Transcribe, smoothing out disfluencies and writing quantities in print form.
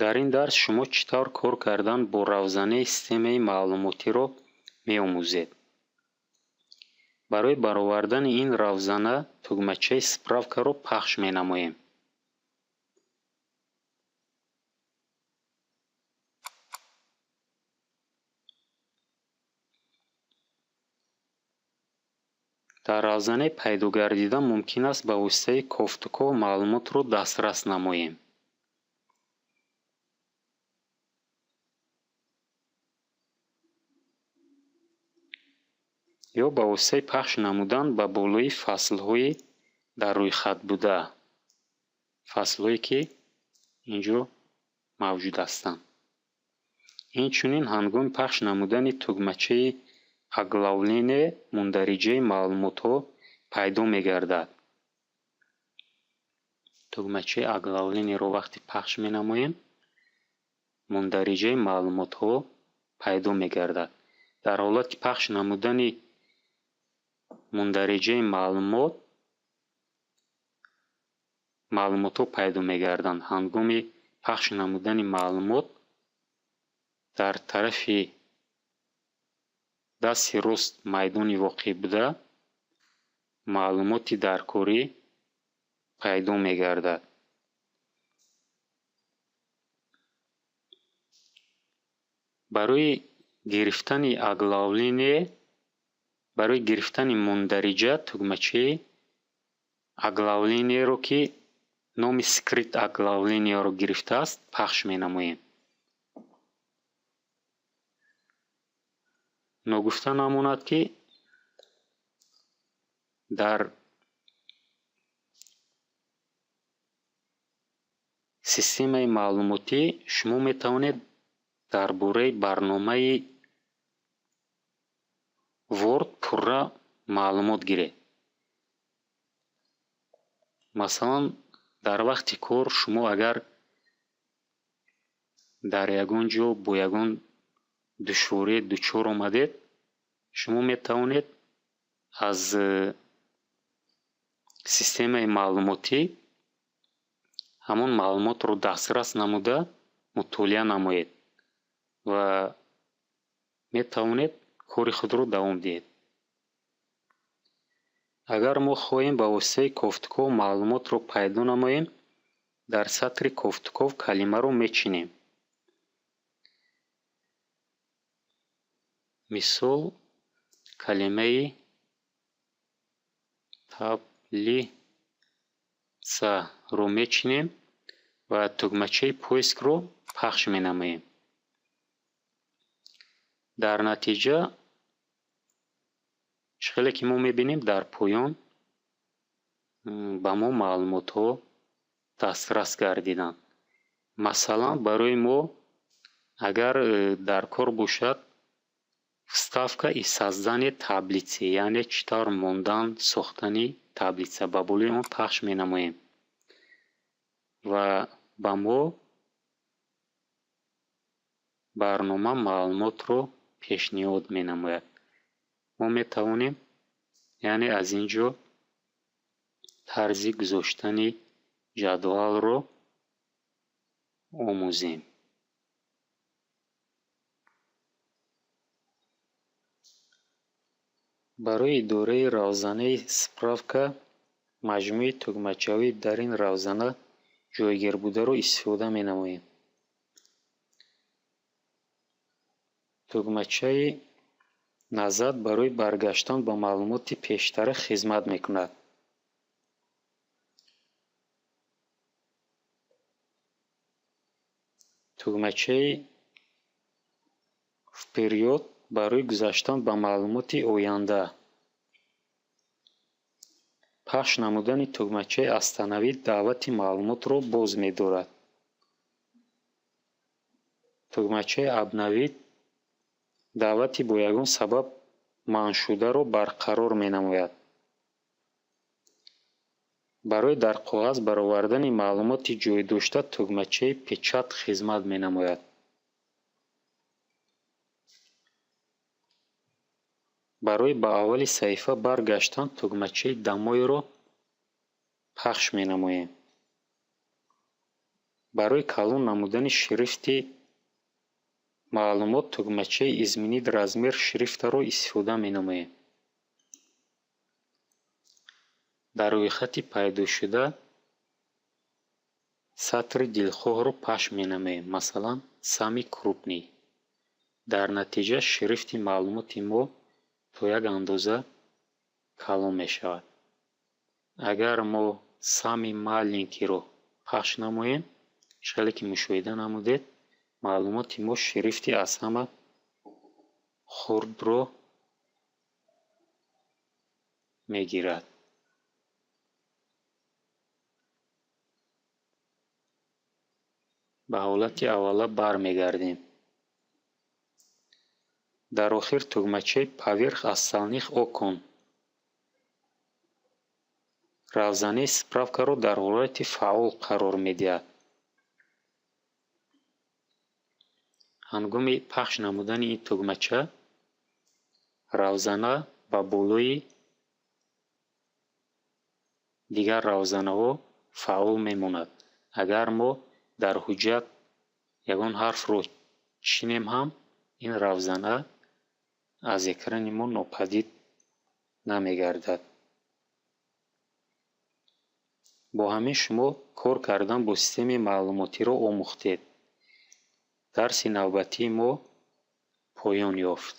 Дар ин дарс шумо чӣ тавр кор кардан бо равзанаи системаи маълумотиро меомӯзед. Барои баровардани ин равзана тугмачаи «Справка»-ро пахш менамоем. Дар равзанаи пайдогардида мумкин аст ба воситаи кофтуков маълумотро дастрас намоем. Ё ба воситаи пахш намудан ба болои фаслҳои дар рӯйхат буда, фаслҳое ки ин ҷо мавҷуд ҳастанд. Инчунин ҳангоми пахш намудани тугмачаи «Оглавление» мундариҷаи маълумотҳо пайдо мегардад. Тугмачаи «Оглавление»-ро вақте пахш менамоем, мундариҷаи маълумотҳо пайдо мегардад. Дар ҳолати пахш намудани мундариҷаи маълумот, маълумотҳо пайдо мегарданд. Ҳангоми пахш намудани маълумот дар тарафи дасти рост майдони воқеъ буда, маълумоти даркорӣ пайдо мегардад. Барои гирифтани оглавление, барои гирифтани мундариҷа тугмачаи «Оглавление»-ро, ки номи «Скрыть оглавление»-ро гирифтааст, пахш менамоем. Ногуфта намонад, ки дар системаи маълумотӣ шумо метавонед дар бораи барномаи Word пурра маълумот гиред. Масалан, дар вақти кор шумо агар дар ягон ҷо бо ягон душворӣ дучор омадед, шумо метавонед аз системаи маълумотӣ ҳамон маълумотро дастрас намуда мутолиа намоед ва метавонед кори худро давом диҳед. Агар мо хоҳем ба воситаи кофтуков маълумотро пайдо намоем, дар сатри кофтуков калимаро мечинем. Мисол, калимаи таблица-ро мечинем ва тугмачаи «Поиск»-ро пахш менамоем. Дар натиҷа, чӣ хеле ки мо мебинем, дар поён ба мо маълумотҳо дастрас гардиданд. Масалан, барои мо агар дар кор бошад вставка и создание таблицы, яъне чӣ тавр мондан сохтани таблица, ба болои он пахш менамоем ва ба мо барнома маълумотро пешниҳод менамояд. Мо метавонем, яъне аз ин ҷо тарзи гузоштани ҷадвалро омӯзем. Барои идораи равзанаи «Справка» маҷмӯи тугмачаҳои дар ин равзана ҷойгир бударо истифода менамоем. Тугмачаи «Назад» барои баргаштан ба маълумоти пештара хизмат мекунад. Тугмачаи «Вперёд» барои гузаштан ба маълумоти оянда. Пахш намудани тугмачаи «Остановить» даъвати маълумотро боз медорад. Тугмачаи «Обновить» даъвати бо ягон сабаб манъшударо барқарор менамояд. Барои дар коғаз баровардани маълумоти ҷойдошта тугмачаи «Печать» хизмат менамояд. Барои ба аввали саҳифа баргаштан тугмачаи «Домой»-ро пахш менамоем. Барои калон намудани шрифти маълумот тугмачаи «Изменить размер шрифта»-ро истифода менамоем. Дар рӯйхати пайдошуда сатри дилхоҳро пахш менамоем, масалан, «Самый крупный». Дар натиҷа шрифти маълумоти мо то як андоза калон мешавад. Агар мо «Самый маленький»-ро пахш намоем, хеле ки мушоҳида намудед, маълумоти мо шрифти аз ҳама хурдро мегирад. Ба ҳолати аввала бармегардем. Дар охир тугмачаи «Поверх остальных окон» равзанаи справкаро дар ҳолати фаъол қарор медиҳад. Ҳангоми пахш намудани ин тугмача равзана ба болои дигар равзанаҳо фаъол мемонад. Агар мо дар ҳуҷҷат ягон ҳарфро чинем ҳам, ин равзана аз экрани мо нопадид намегардад. Бо ҳамин шумо кор кардан бо системаи маълумотиро омӯхтед. Дарси навбатии мо поён ёфт.